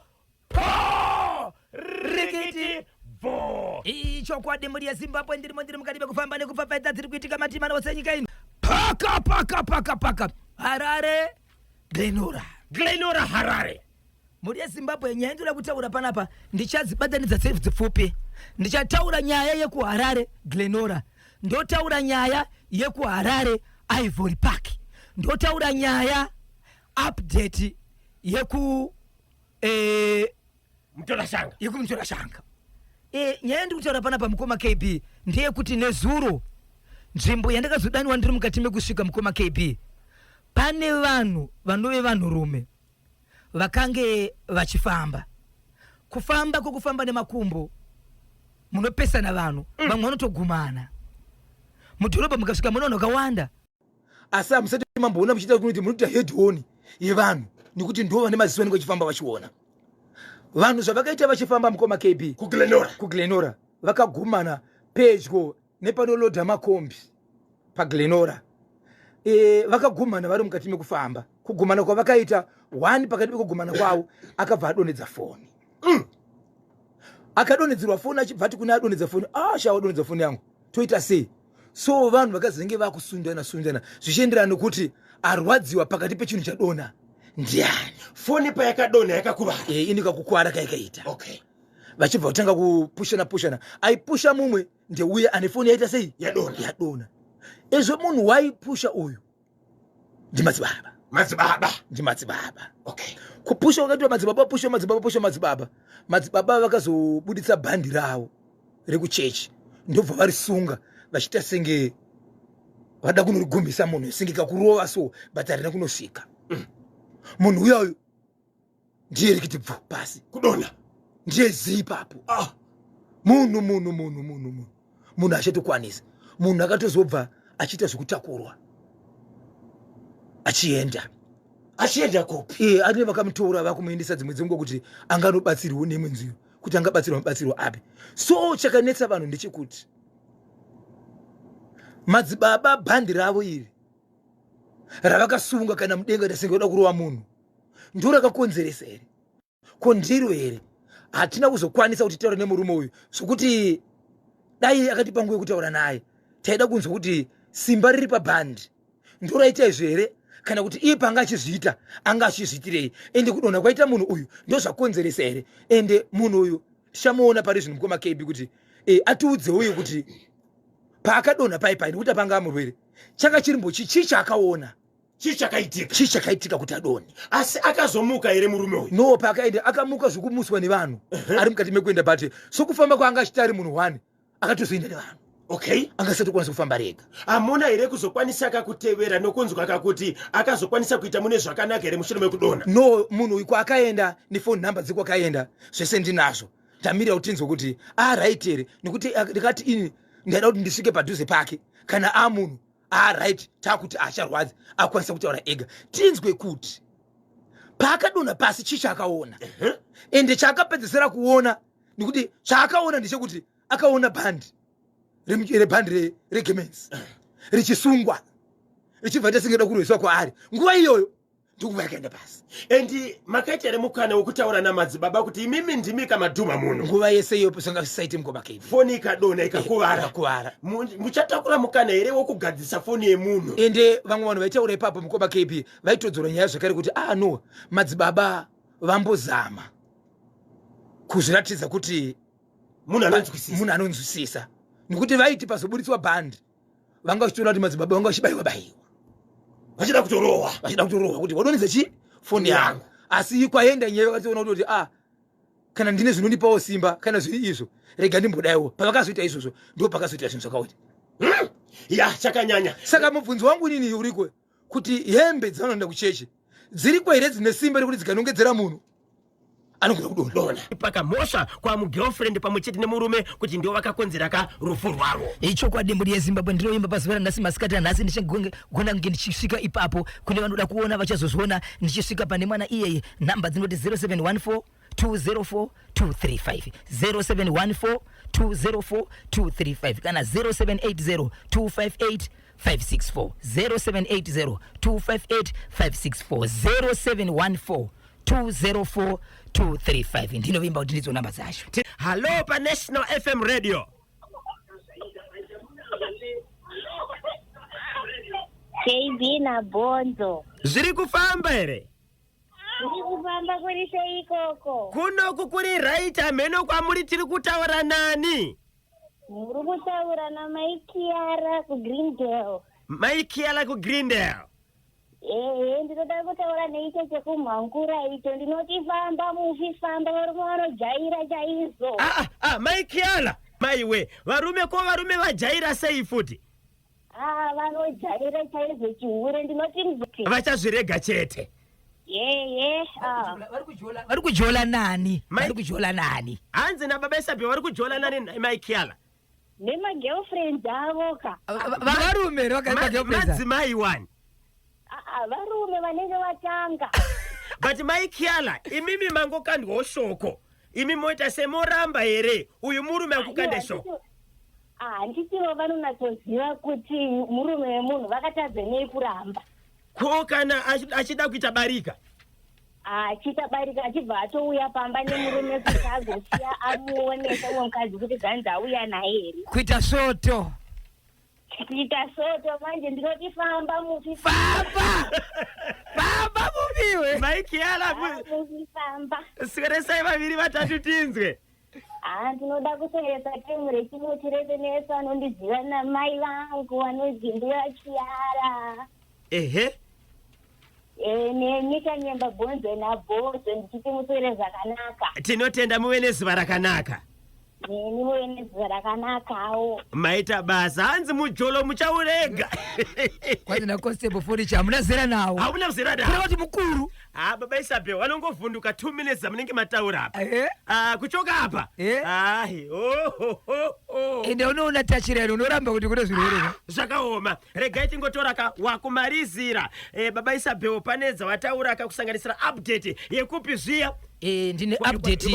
Po. Rikiti vo. Ichokwadi, mhuri yeZimbabwe, ndirimo, ndiri mukati mekufamba nekupfapfaidza dziri kuitika matimana ose nyika ino. Paka paka paka paka Harare, Glenora. Glenora, Harare. Mhuri yeZimbabwe, nyaya ndoda kutaura panapa ndichadzibatanidza dzepfupi. Ndichataura nyaya yekuHarare Glenora, ndotaura nyaya yekuHarare Ivory Park, ndotaura nyaya update yeku Mutorashanga. Yekumutorashanga. Nyaya yandiri kutaura panapa, mukoma KB, ndeyekuti nezuro nzvimbo yandakazodaniwa ndiri mukati mekusvika, mukoma KB, pane vanhu vanove vanhurume vakange vachifamba, kufamba kwokufamba nemakumbo munopesana vanhu. Vamwe vanotogumana mudhorobha, mukasvika mune vanhu vakawanda. Asi hamusati mamboona muchiita kuti munoita head on yevanhu, nekuti ndo vane maziso anenge vachifamba vachiona vanhu zvavakaita vachifamba, mukoma KB. KuGlenora. KuGlenora vakagumana pedyo nepanolodha makombi paGlenora. Vakagumana vari mukati mekufamba. Kugumana kwavakaita, one pakati pekugumana kwavo akabva adonhedza foni. Akadonhedzerwa foni, achibva ati kune adonhedza foni, "Ah, sha, wadonhedza foni yangu, toita sei?" So vanhu vakazenge vakusundana sundana zvichienderana nekuti arwadziwa pakati pechinhu chadonha ndiani. Foni payakadonha yakakuvara. Ini kakukwara kaikaita. Vachibva kutanga kupushana pushana, aipusha mumwe ndeuye ane foni yaita sei? Yadonha. Yadonha. Ezvo munhu waipusha uyu ndimadzibaba. Madzibaba. Ndimadzibaba. Okay. Kupusha kwakaitwa madzibaba, pusha madzibaba, pusha madzibaba, madzibaba vakazobuditsa bhandi ravo rekuchechi, ndobva varisunga vachiita senge vada kunorigumisa munhu, senge kakurova so, but harina kunosvika. Munhu uyayo ndiye rikiti bvu pasi. Kudonha. Ndiye zii ipapo. Ah. Munhu achatokwanisa, munhu akatozobva achiita zvekutakurwa achienda. Achienda kupi? Iye ane vakamutora vakumuendesa dzimwe dzenguva kuti anganobatsirwa neimwe nzira, kuti angabatsirwa mabatsirwo api. So chakanetsa vanhu ndechekuti madzibaba bhandi ravo iri ravakasunga kana mudenga tasinge voda kurova munhu ndo rakakonzeresa here? Ko ndiro here? Hatina kuzokwanisa kuti taura nemurume uyu, zvokuti dai akatipa nguva yekutaura naye, taida kunzwa kuti simba riri pabhandi ndo raita izvo here, kana kuti iye panga achizviita anga achizviitirei, ende kudonha kwaita munhu uyu ndo zvakonzeresa here? Ende munhu uyu tichamuona pari zvino, mukoma KB, kuti atiudzewo uyu kuti paakadonha pai pai, nekuti apanga amurwere, changa chirimbo chii chaakaona? Chii chakaitika? Chii chakaitika kuti adonhe? Asi akazomuka here murume uyu? No, paakaenda akamuka zvekumuswa nevanhu ari mukati mekuenda, but sokufamba kwaanga achiita ari munhu one, akatozoenda nevanhu. Angasatokwanisa kufamba rega. Hamuna here kuzokwanisa kakutevera nokunzwa kakuti akazokwanisa kuita mune zvakanaka here mushure mekudonha? No, munhu uyu kwaakaenda nefoni number dzekwakaenda zvese ndinazvo. Ndamirira kuti tinzwe kuti aright here, nekuti ndikati ini ndaida kuti ndisvike padhuze pake kana amunhu aright, takuti acharwadzi akwanisa kutaura ega, tinzwe kuti Paakadonha pasi, chii chaakaona? Ende chaakapedzesera kuona, nekuti chaakaona ndechekuti akaona bhandi rebhandi regemenzi richisungwa, richibva tasingada kurwiswa kwaari nguva iyoyo, ndokuva yakaenda pasi. And makaita here mukana wekutaura namadzibaba kuti imimi ndimi kamadhuma muno? Nguva yese iyo zvanga zvisaite, mukoma KB. Foni ikadonha, ikakuvara. Ikakuvara. Muchatakura mukana here wokugadzisa foni yemunhu? Ende vamwe vanhu vaitaura ipapo, mukoma KB, vaitodzora nyaya zvakare kuti, ah no, madzibaba vambozama kuzviratidza kuti munhu anonzwisisa. Munhu anonzwisisa, nekuti vaiti pazoburitswa bhandi vanga vachitoona kuti madzibaba vanga vachibayiwa bayiwa. Vachida kutorohwa. Vachida kutorohwa kuti wadonedza chi foni yangu. Asi kwaenda nyaya, vakatoona kuti ah, kana ndine zvinondipawo simba, kana zviri izvo, rega ndimbodaiwo. Pavakazoita izvozvo, ndo pakazoita zvinhu zvakaoti Ya, chakanyanya. Saka mubvunzo wangu inini uriko kuti hembe dzavanoenda kuchechi dziriko here dzine simba rekuti dzikanongedzera munhu anogona kudonha? Dona pakamhosva kwamugirlfriend pamwe chete nemurume kuti ndivo vakakonzera ka rufu rwavo. Ichokwadi, mhuri yeZimbabwe, ndinoimba pazuva ranhasi, masikati anhasi, ndichagona kunge ndichisvika ipapo. Kune vanoda kuona vachazozviona ndichisvika pane mwana iyeye. Nhamba dzinoti 0714 204 235, 0714 204 235, kana 0780 258 564, 0780 258 564, 0714 204 235. Ndinovimba kuti ndidzo namba dzacho. Hallo paNational FM Radio. KB naBhonzo. Zviri kufamba here? Ndiri kufamba, kuri sei ikoko? Kunoku kuri right, hameno kwamuri. Tiri kutaura nani? Muri kutaura naMaikiara kuGreendale. Maikiara kuGreendale. Ehe, ndinoda kutaura neicho chekumhangura icho. Ndinoti famba mufi, famba, varume vanojaira chaizvo. Ah, ah, ah, Maikiara, maiwe, varume ko varume vajaira sei futi? Ah, vanojaira chaizvo chihure, ndinoti mbuti. Vachazvirega chete. Yeye, ah. Vari kujola nani? Mai- Vari kujola nani? Hanzi nababa Isabel, vari kujola nani, Maikiala? Nemagirlfriends avo ka. Varume here? Madzimai wani. Ah, varume vanenge vatanga. But Maikiala, imimi mangokandwawo shoko, imi moita semoramba here? Uyu murume akukande shoko. Handitivo vanonatsoziva kuti murume wemunhu, vakatadza nei kuramba? Ko kana achida kuita barika? Achiita barika, achibva atouya pamba nemurume kuti agosiya amuonesa umwe mukadzi kuti zvanzi auya naye here? Kuita svoto. Kuita soto manje, ndinoti famba mufi. Famba, famba mufiwe. Maikiala. Mufi, famba. Sweresai vaviri vatatu tinzwe. Ha, ndinoda kusweresa timu rechimuti rese nesu anondiziva, namai vangu vanonzi Mbuya Chiara. Nenyika nyemba, Bhonzo naBhonzo, ndichiti muswere zvakanaka. Tinotenda, muve nezuva rakanaka. Neni muve nezuva rakanakawo. Maita basa. Hanzi mujolo muchaurega. Kwanzi naConstable Foricha, hamuna zera nawo. Hauna zera Kureva nawo. kuti mukuru. Ha, baba Isabel vanongovhunduka 2 minutes dzamunenge mataura apa. Ah, kuchoka apa. Ai, oh, oh, oh, oh. Ende unoona tachirani, unoramba kuti kune zvirwere. Zvakaoma. Regai tingotora ka wakumarizira. Baba Isabel, pane dzawataura ka, kusanganisira update yekupi zviya? Ndine update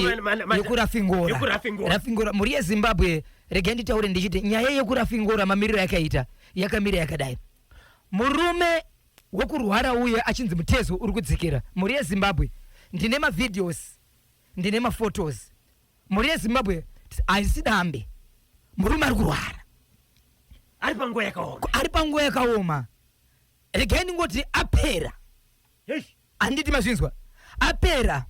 yekuRafingora. YekuRafingora. Rafingora, mhuri yeZimbabwe, regai nditaure ndichiti nyaya yekuRafingora, mamiriro yakaita, yakamira yakadai. Murume wekurwara uye achinzi mutezo uri kudzikira. Mhuri yeZimbabwe, ndine mavideos, ndine maphotos. Mhuri yeZimbabwe, haisi dambe, murume ari kurwara. Ari panguva yakaoma. Ari panguva yakaoma. Regai ndingoti apera. Handiti mazvinzwa? Apera.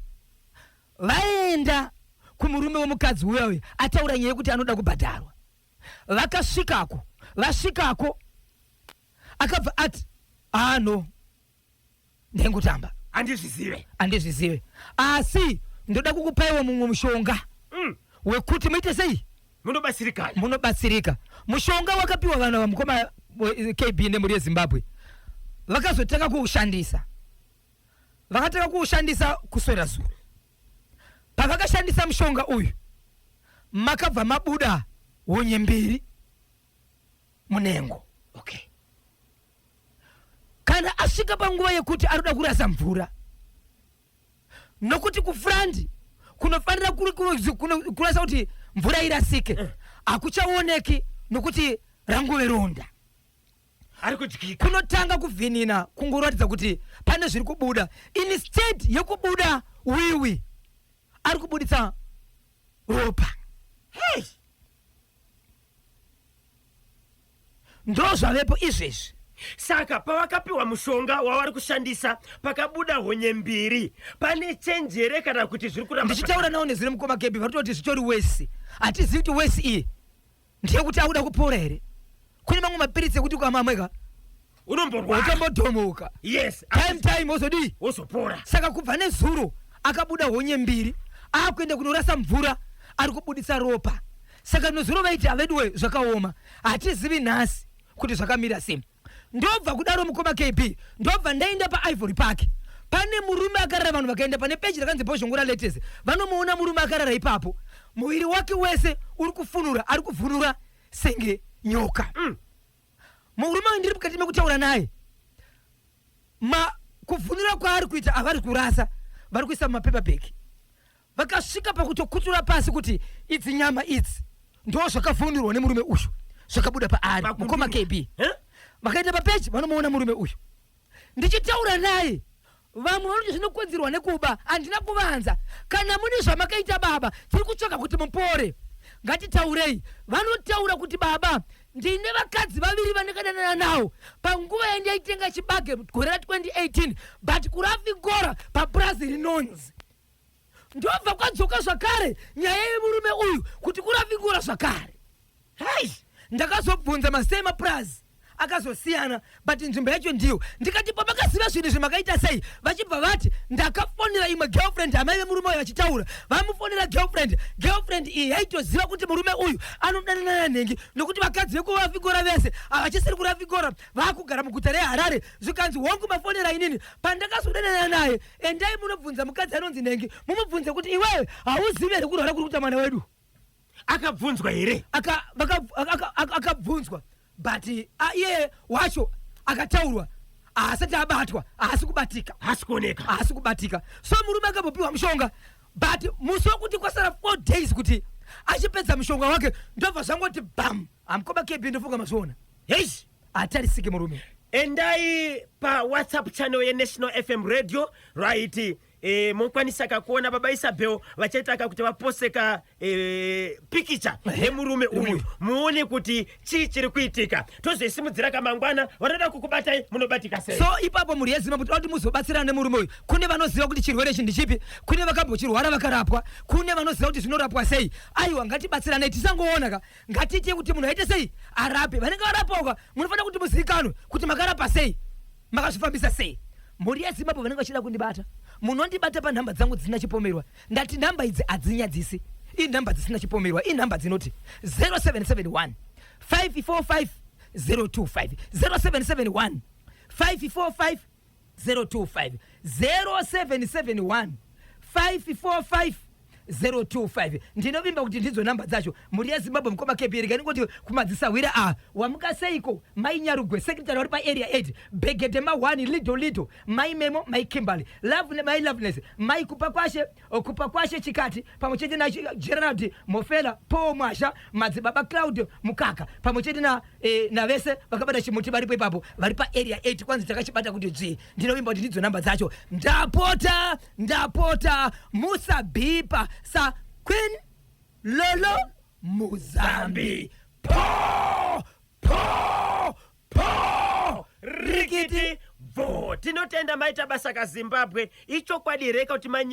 Vaenda kumurume wemukadzi uya uyu ataura nyaya yekuti anoda kubhadharwa. Vakasvikako, vasvikako akabva ati, "Ano ndaingotamba." Handizvizive. Handizvizive, asi ndoda kukupaiwo mumwe mushonga wekuti muite sei? Munobatsirikana. Munobatsirika. Mushonga wakapiwa vanhu vamukoma KB nemhuri yeZimbabwe, vakazotanga kuushandisa, vakatanga kuushandisa kuswera zuro. Pavakashandisa mushonga uyu, makabva mabuda honye mbiri munhengo. Kana asvika panguva yekuti anoda kurasa mvura. Nokuti kufront kunofanira kurasa kuti mvura irasike eh. hakuchaoneki nokuti ranguve ronda. Ari kudyika. Kunotanga kuvhinina kungoratidza kuti pane zviri kubuda. Instead yekubuda wiwi ari kubuditsa ropa. Hey! Ndozvavepo izvezvi. Saka pavakapiwa mushonga wavari kushandisa pakabuda honye mbiri, pane chenjere kana kuti zviri kuramba? Ndichitaura nawo nezwi remukoma Gebi vari kutoti zvitori wesi. Hatizivi kuti wesi iyi ndeyekuti akuda kupora here. Kune mamwe mapiritsi ekuti ukamamwe ka unomborwara, wotombodhomoka. Yes. Time time wozodii? Wozopora. Saka kubva nezuro akabuda honye mbiri, akuenda kunorasa mvura ari kubuditsa ropa. Saka nezuro vaiti haveduwe zvakaoma, hatizivi nhasi kuti zvakamira sei. Ndobva kudaro mukoma KB, ndobva ndaenda paIvory Park. Pane murume akarara, vanhu vakaenda pane peji rakanzi Bhozhongora Latest vanomuona murume akarara ipapo, muviri wake wese uri kufunura, ari kuvhunura senge nyoka. Murume uyu ndiri mukati mekutaura naye, ma kuvhunura kwaari kuita avari kurasa, vari kuisa mumapaper bag. Vakasvika pakutokutura pasi kuti idzi nyama idzi ndo zvakavhunurwa nemurume uyu zvakabuda paari. Mukoma KB, vakaenda papeji vanomuona murume uyu. Ndichitaura naye, vamwe vanoti zvinokonzerwa nekuba. Handina kuvanza, kana mune zvamakaita baba, tiri kutsvaga kuti mupore, ngatitaurei. Vanotaura kuti baba, ndine vakadzi vaviri vandakadanana nawo panguva yandaitenga chibage gore ra2018, but kurafigora papurazi rinonzi. Ndobva kwadzoka zvakare nyaya yemurume uyu kuti kurafigora zvakare. Hei, ndakazobvunza mazita emapurazi akazosiyana, but nzvimbo yacho ndiyo. Ndikati pamakaziva zvinhu izvi makaita sei? Vachibva vati ndakafonera imwe girlfriend. Amai vemurume uyu vachitaura vamufonera girlfriend. Girlfriend iyi yaitoziva kuti murume uyu anodanana nanhengi, nokuti vakadzi vekuvafigora vese havachisiri kurafigora, vakugara muguta reHarare. Zvikanzi hongu, mafonera inini pandakazodanana naye. Endai munobvunza mukadzi anonzi nhengi, mumubvunze kuti iwewe hauzivi here kurwara kuri kuita mwana wedu. Akabvunzwa here? Akabvunzwa, but iye wacho akataurwa haasati abatwa, haasi kubatika. Haasi kuoneka. Haasi kubatika. So murume akambopiwa mushonga, but musi wekuti kwasara 4 days kuti achipedza mushonga wake, ndobva zvangoti bam. Amukoma KB, ndofunga mazviona. Hei, hatarisike murume. Endai paWhatsApp channel yeNational FM Radio, right? Mokwanisa kakuona baba Isabel vachaita kakuti vapose ka pikicha yemurume uyu, muone kuti chii chiri kuitika. Tozoisimudzira kamangwana. Vanoda kukubatai munobatika sei? So ipapo mhuri yeZimbabwe, toda kuti muzobatsirana nemurume uyu. Kune vanoziva kuti chirwere ichi ndichipi, kune vakambochirwara vakarapwa, kune vanoziva kuti zvinorapwa sei, aiwa, ngatibatsiranei. Tisangoona ka, ngatiite kuti munhu aite sei, arape. Vanenge varapawo ka, munofanira kuti muzivikanwe kuti makarapa sei, makazvifambisa sei. Mhuri yeZimbabwe, vanenge vachida kundibata, munondibata panhamba dzangu dzisina chipomerwa. Ndati nhamba idzi hadzinyadzisi, inhamba dzisina chipomerwa, inhamba dzinoti 0771 545 025, 0771 545 025, 0771 545 025. Ndinovimba kuti ndidzo nhamba dzacho, mhuri yeZimbabwe. Mukoma KB, ndingoti kumadzisahwira a wamuka seiko? Mai Nyarugwe, secretary vari paArea 8, Bhegedhe ma1, Lido Lido, Mai Memo, Mai Kimberly Love, Mai Loveness, Mai Kupa Kwashe, Kupa Kwashe Chikati, pamwe chete naGerald Mofela, Paul Mwasha, madzibaba Cloud Mukaka, pamwe chete na navese vakabata chimuti varipo ipapo, vari paArea 8. Kwanzi takachibata kuti dzvi. Ndinovimba kuti ndidzo nhamba dzacho. Ndapota, ndapota, musabhipa sa Queen Lolo Muzambi. Po po po, rikiti bvo. Tinotenda, maita basa kaZimbabwe. Ichokwadi here kuti manye